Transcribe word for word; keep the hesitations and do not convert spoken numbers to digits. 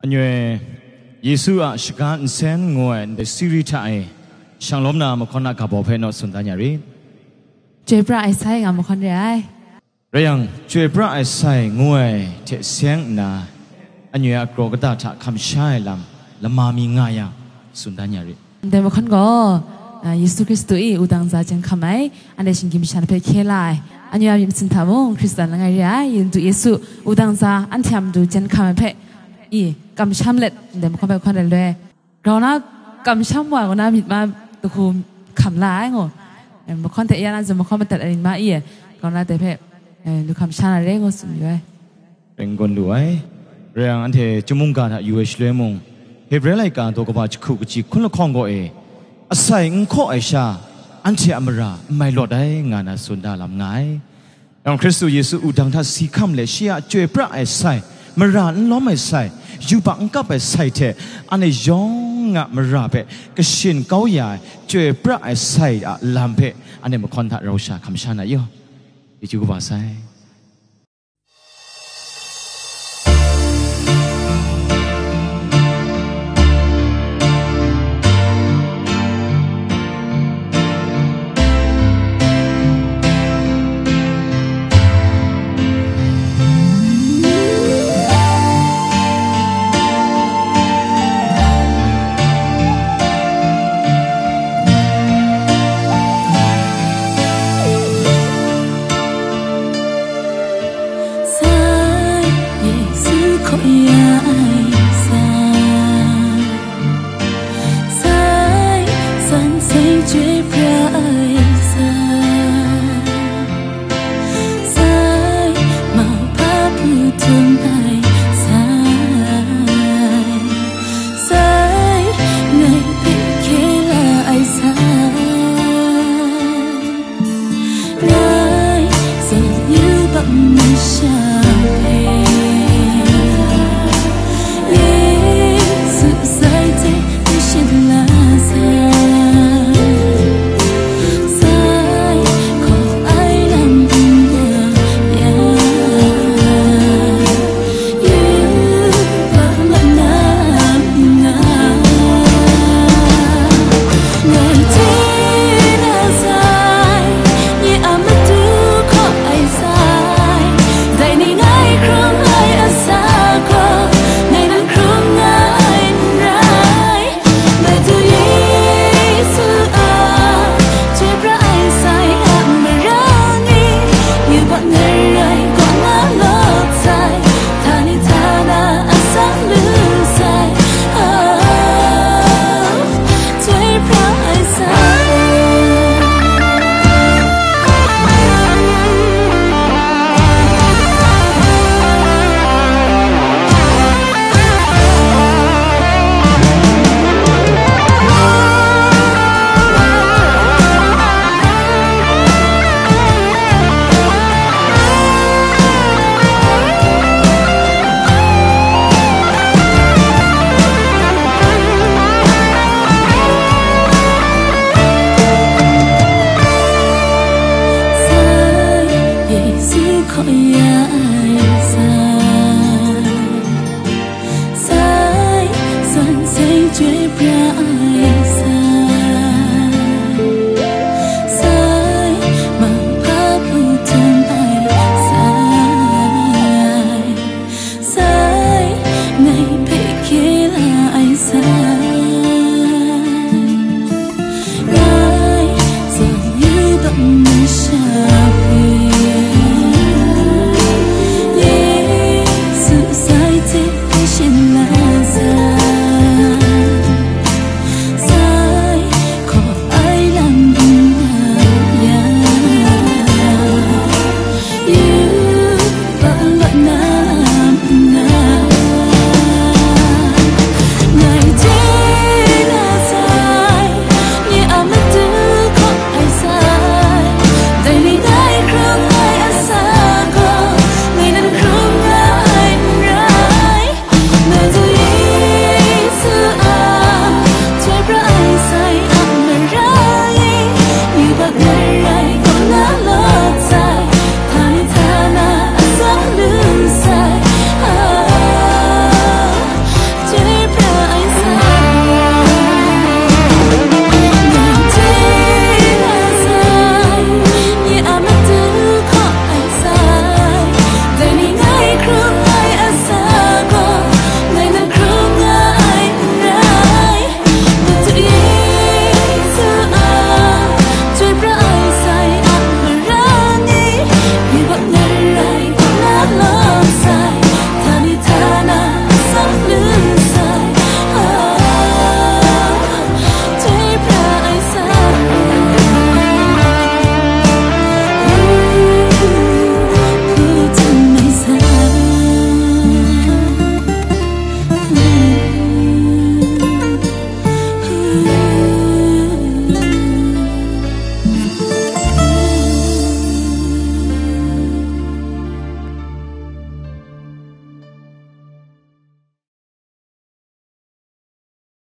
Anyway, Yesu a shaga nsen ngu ai ndai siri hta e, shanglawm na mahkawn a ga baw hpe naw tsun dan ya rit. Chyoi pra ai sai nga mahkawn re ai. Rai yang, chyoi pra ai sai ngu ai hte seng nna, anyway a kraw kata hta hkam sha ai lam, lama mi nga yang, tsun dan ya rit. Ndai mahkawn gaw, ah, Yesu Hkristu i wudang za jen hkam ai, anhte shinggyim masha hpe hkye la ai, anhte a myit masin hta mung Hkristan langai re ai, Yesu, Yesu wudang za anhte a matu jen hkam ai hpe i kamsham let, ndai mahkawn hpe hkawn ai loi, grau na kamsham wa, grau na myit ma dahku hkam la ai ngu, eh, mahkawn hte ya na zun mahkawn madat ai ring ma i, grau na dai hpe, eh, du hkam sha na re ngu tsun yu ai. Rai n-gun lu ai. Rai yang, anhte chyum mungga hta yu ai shaloi mung, Hebre laika daw kaba jahku kaji hkun lahkawng gaw e, asai n hkaw ai sha, anhte a mara n mai lawt ai, nga na tsun da lam nga ai. Yang Hkristu Yesu wudang hta si hkam let, shi a chyoi pra ai sai, mara n lawm ai sai, yubak n kap ai sai hte, anhte yawng a mara hpe kashin kau ya ai, chyoi pra ai sai a lam hpe, anhte mahkawn hta rau sha hkam sha na yaw. Chyeju kaba sai.